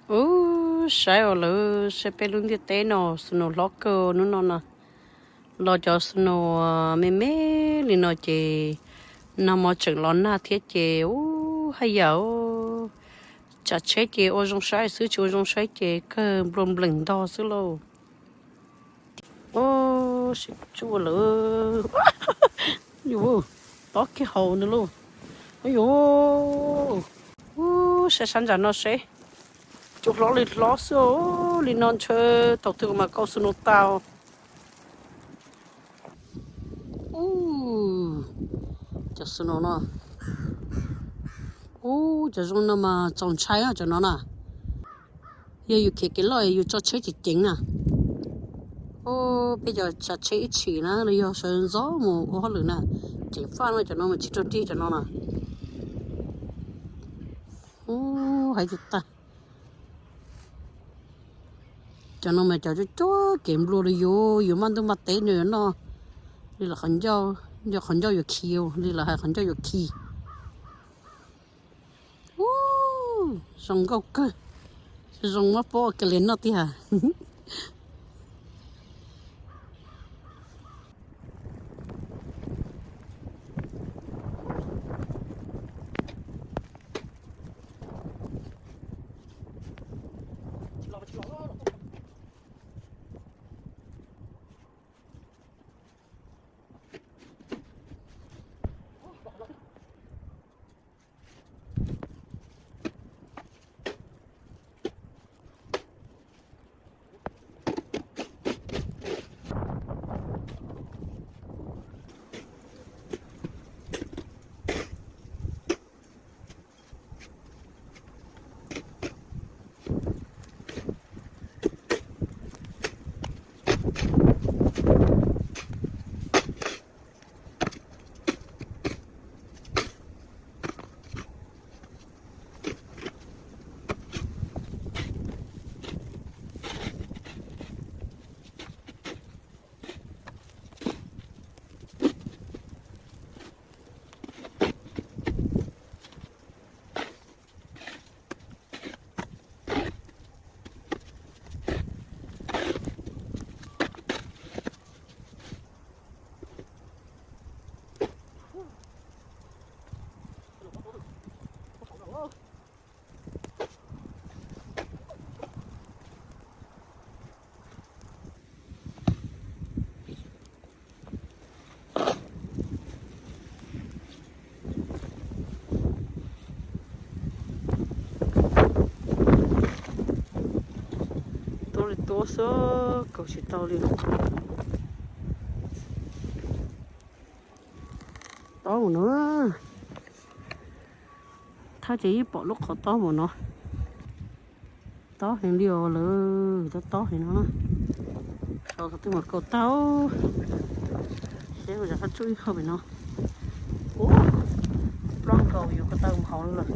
Ub, saib os lawv, saib peb lub ntiaj teb no, snow hlob kawg hnub no na. Los cov snow me me li no ces nag hmo tseem los nag thiab ces ub haj yam, tsam tsheb ces ua zoo saib xwb, tsis ua zoo saib ces kawg nplua nplees ntog xwb lauj. Ub, sib tsuj lawm. Yus, tob kiag hauv no lauj. Yus, ub, saib sab ntsag no seb. Cua hlob li hlob xwb, li no ntshe thaum twg mas kau snow tag. Ub, cov snow no, ub, cov zoo no mas txaus ntshai cov no na. Yog yus khiav kev loj yus tso tsheb ceev ceev na. Ub, peb cov tsav tsheb ib tshim na los yog sawv ntxov mus ua hauj lwm na, ceev faj no, cov no mas tsis raug rig cov no na. Ub, hais tias tag. Cov no mas cov cuab cuab kev nplua li yus, yus maj ntuj maj teb nws yuav noj li lawv qhov ncauj, qhov ncauj yuav khi, li lawv hais qhov ncauj yuav khi. Ub, zoo nkauj kawg, zoo muab pob kawg li noj tiag. Tuab li tuab xwb, kaus tsis tau li. Tob mus no, thaj ces yeej pom lub qhov tob mus no. Tob heev li os lawm, tob tob heev no. Xyov thaum twg mam kaus tag. Seb ua cas fab tsuj ib qho pem no. Ub, ploj nkaus yus ko taw mus hauv lawm.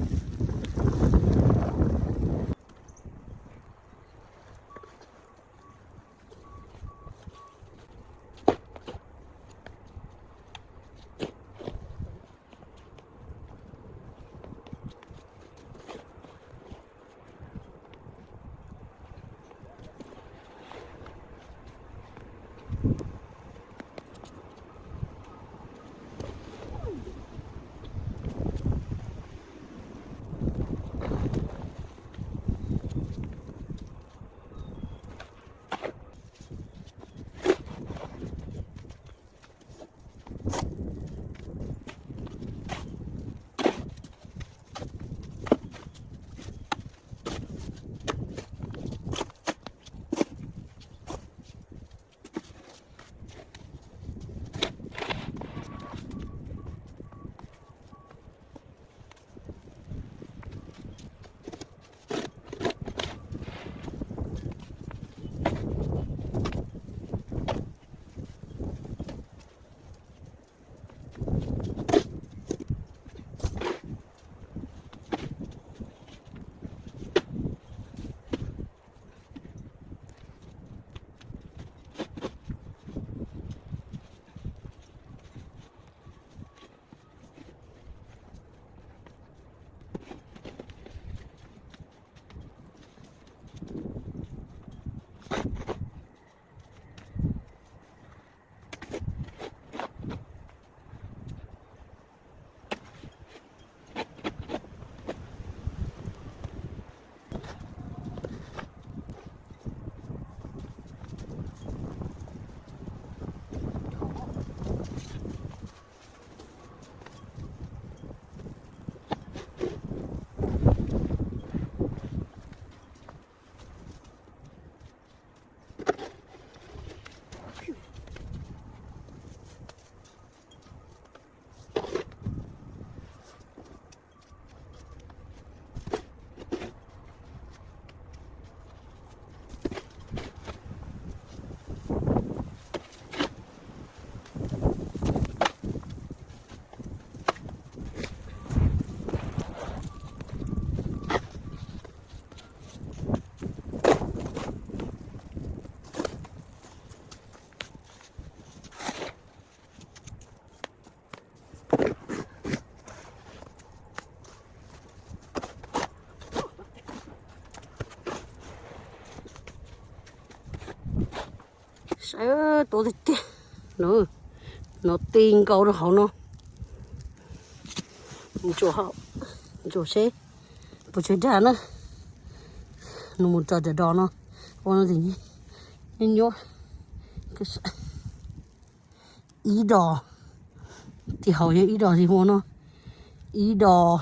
Tuav tiag tiag. No, no ti nkaus rau hauv no. Ntsuas seb puas tsawg dag na. Nws mus raws cov dos no, ua no, nyuab nyuab. Ib dos, tim hauv yog ib dos li ua no, ib dos,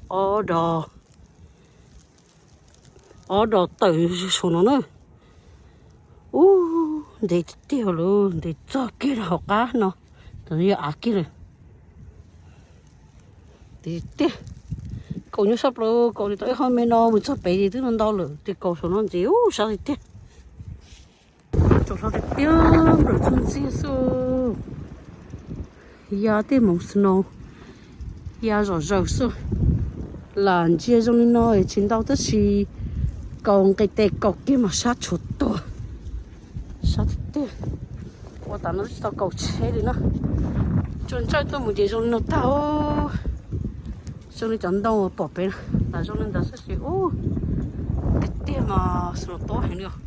ob dos, ob dos tawm saum no na. Ub, ntev tiag tiag lawm, ntev txog kiag rau hauv qab no, tam no yog av kiag lawm. Ntev tiag, kaus nyob sab plaws, kaus li tau ib qho me no mus txog pem ces twb ntau ntau lawm, ces kaus saum no ntxim ub sab tiag tiag. Tsaus hlo tiag tiag, nplawm txog ntxiag xwb. Ya tej hmoov snow, ya zom zaws xwb. Lam ntsia zoo li no tsis ntau tab sis kaus nqis tes kaus kiag mas sab tshuav tuag. Sab tiag tiag. Ua tas no twb tsis tau kaus tsheb li na. Tsuas ntsawj tuaj mus ces zoo li no tag. Zoo li cov ntoo uas pom pem no, lam zoo li ntawd xwb ces ub, tiag tiag mas snow tob heev li os.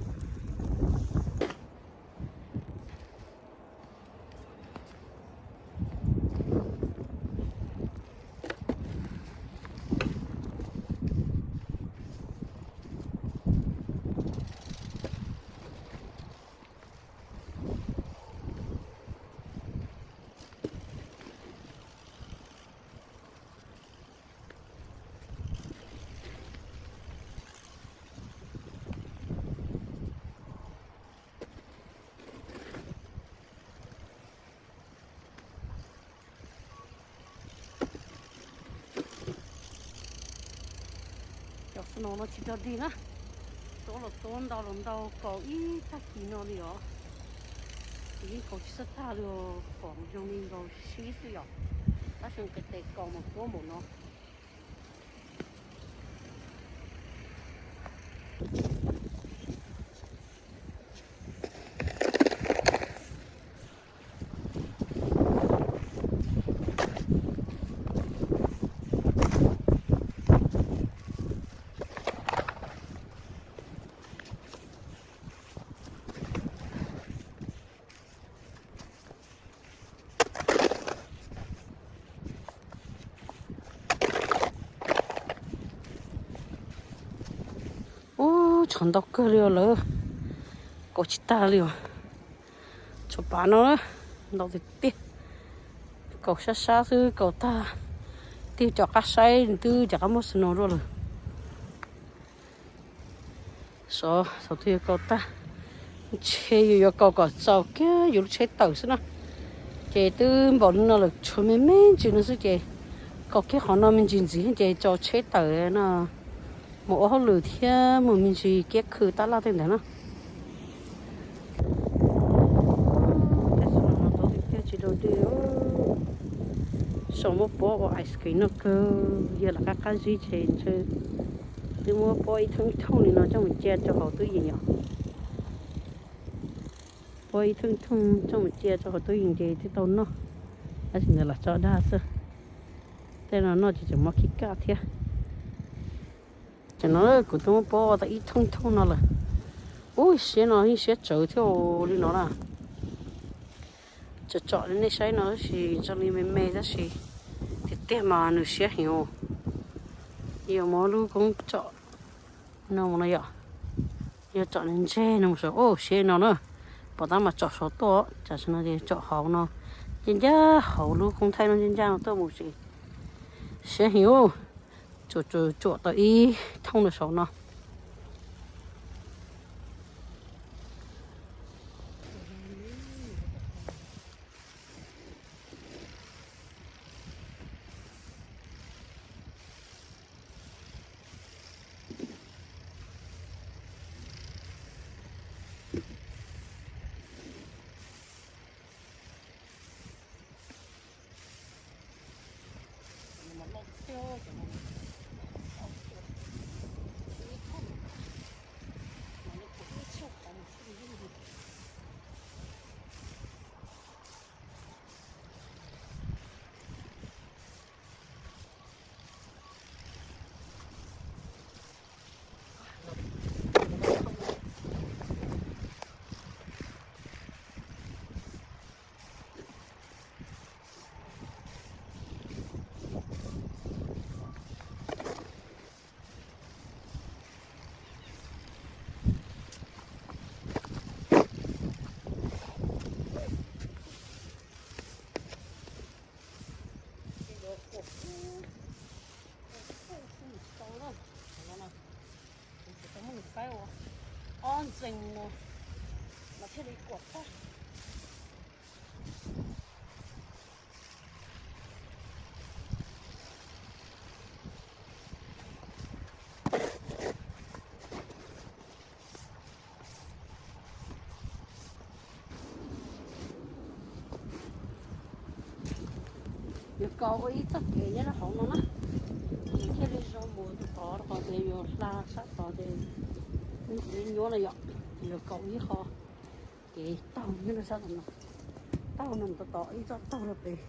Cov snow no tsis dog dig na, tuab los tuab, ntau los ntau, kaus ib tag kis no li os. Ces yeej kaus tsis txawj tag li, pom zoo li nkaus sib xwb yom, tab sis nqis tes kaus mas tuab npaum no. Ub, tshav ntau kawg li os lawm, kaus tsis tag li os. Tshuav pav no ntau tiag tiag, kaus sab sab xwb, kaus tag. Tig cov qab saib twb rov qab muaj snow dua lawm. Sov thaum twg yuav kaus tag, ntshe yuav yuav kaus kom txaus kiag yus lub tsheb tawm xwb na. Ces twb npaum li no lawm, tshuav me me ntsis no xwb ces kaus kiag qhov no me ntsis ntxiv ces tso tsheb tawm no, mus ua hauj lwm thiab mus me ntsis kiab khw tab laj tej ntawd na. Tej xwb no tau tiag tiag tsis dog dig. Saum muaj pob ua ice cream noj kawg, yog lam qab qab zib ces ntshe twb muab pob ib thooj ib thooj li no coj mus cia rau hauv tub yees yom. Pob ib thooj ib thooj coj mus cia rau hauv tub yees ces thiaj tau noj, tab sis ntawd lam tso dag xwb. Tej no noj ces tseem muaj khib kaj thiab. Tam no kuv twb muab pob ua tau ib thooj ib thooj no lawm. Ub, siab no yeej siab tsawv thiab li no na. Tsom tsom li nej saib no tab sis zoo li me me tab sis tiag tiag mas nws siab heev. Yog muab lub koob tsom no mus no yom, yog tsom ntseg no mus saud, siab no na. Pom tab mas tsom saud tuaj, tam sim no ces tsom hauv no, ncaj ncaj hauv lub koob thaij no ncaj ncaj no tuaj mus ces siab heev. Tsuam tsuam tau ib thooj rau saum no. Txees no mas thiaj li kuam tag. Yuav kaus ua ib txoj kev nyob rau hauv no na, thiaj li zoo mus rau tod rau qhov tias yuav hla sab tod ces nyuab no yom. Yuav kaus ib qho kev taug nyob rau sab tod no, taug no mus tod ib txoj taug rau pem.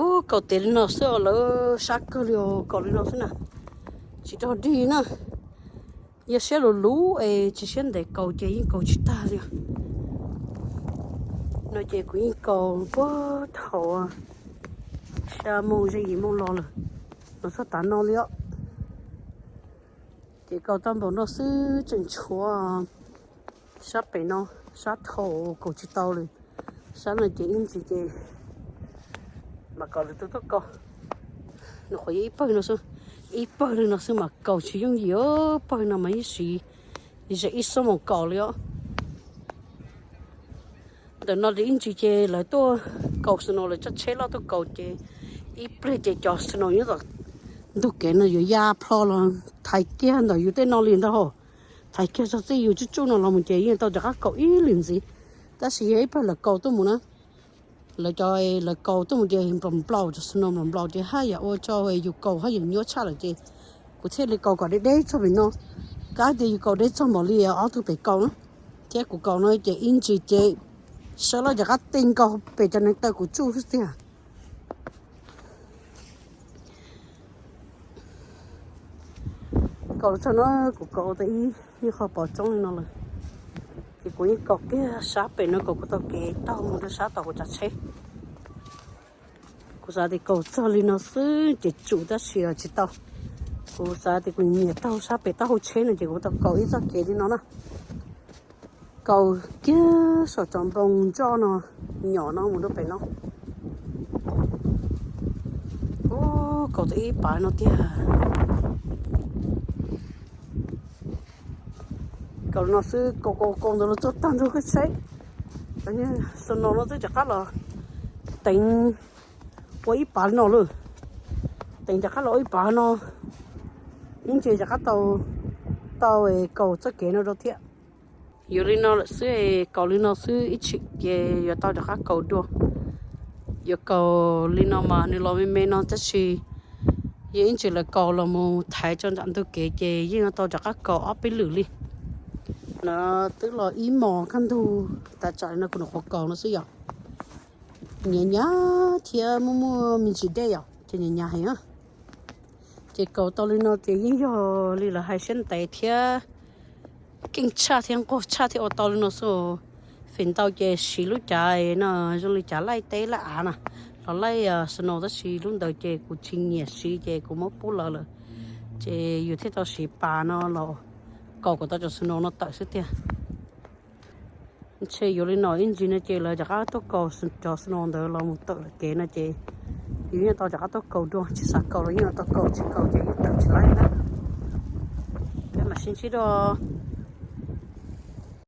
Ub, kaus tes li no xwb os, lawv sab kawg li os, kaus li no xwb na. Tsis rog dig na. Yog siab luv luv es tsis siab ntev kaus ces yeej kaus tsis tag li os. No ces kuv yeej kaus puag thaum xya moos ze yim moos los lawm, los txog tav no li os. Ces kaus tau npaum no xwb tseem tshuav sab pem no, sab thaum kaus tsis tau li. Sab no ces ib ntsis ces mam kaus lwm tus tuaj kaus. Nws qhuav yog ib pawg no xwb, ib pawg li no xwb mas kaus tsis yooj yim, pawg no mas yeej siv ze ib xuab moos kaus li os. Ntawm no ces ib ntsis ces lawv tuaj kaus snow, lawv coj tsheb loj tuaj kaus ces ib pliag ces cov snow nyob tom ntug kev no yuav ya plho los thaiv kiag ntawm yus tej no li ntag hos. Thaiv kiag txog txij yus tsuj tsuj no los mus ces yeej tau rov qab kaus ib lwm ntxiv. Tab sis yog ib pawg lawv kaus tuaj mus na, lawv cov, lawv kaus tuaj mus ces nplaum nplaum, cov snow nplaum nplaum ces haj yam ua rau yus kaus haj yam nyuaj tshaj lawm ces kuv thiaj li kaus kom deb deb txog pem no. Kav tias yus kaus deb txog npaum li ob tug pem kaus na, thiab kuv kaus no ces ib ntsis ces sawv los rov qab tig nkaus pem cov neev taw kuv tsuj xwb tiag. Kaus txog no kuv kaus tau ib, ib qho pov tsoob li no lawm, ces kuv yeej kaus kiag sab pem no kom kuv tau kev taug mus rau sab tom kuv tsav tsheb. Kuv xav tias kaus txog li no xwb ces tsum tab sis tsis tau. Kuv xav tias kuv nyiam taug sab pem taub hau tsheb no ces kuv tau kaus ib txoj kev li no na. Kaus kiag saum cov npoo ntsoj no, nyom no mus rau pem no. Ub, kaus tau ib pav no tiag. Kaus no xwb, kaus kaus kaus ntawd los txog tag nrho koj saib. Snow no twb rov qab los teev ua ib pav no lawm. Teev rov qab los ua ib pav no, ib ntsis rov qab tau, tau kaus txoj kev no rau thiab. Yuav li no lawm xwb, kaus li no xwb ib chim ces yuav tau rov qab kaus dua. Yuav kaus li no mas nws los me me no tab sis yog ib ntsis lawv kaus los mus thaiv rau nram ntug kev ces yeej yuav tau rov qab kaus ob peb lwm li. No twb los ib mos kaj ntug tas tsam li no kuv nyuam qhuav kaus no xwb yom. Nyav nyav thiab muaj muaj me ntsis dej yom, ces nyav nyav heev na. Ces kaus tau li no ces yeej yog li lawv hais siab ntev thiab keej tshaj thiab nquag tshaj thiab ua tau li no xwb. Feem ntau ces siv lub cav no zoo li cav laij teb laij av na, los laij snow tab sis lub ntawd ces kuv tsis nyiam siv ces kuv muab pub lawv lawm. Ces yus thiaj tau siv pas no los kaus kom tau cov snow no tawm xwb tiag. Ntshe yuav li no ib ntsis no ces lawv rov qab tuaj kaus cov snow ntawd los mus tawm lawm kev no ces yus yeej tau rov qab tuaj kaus dua, tsis xav kaus los yeej tau kaus, tsis kaus ces yeej tawm tsis laib na. Tsis ntsib dua.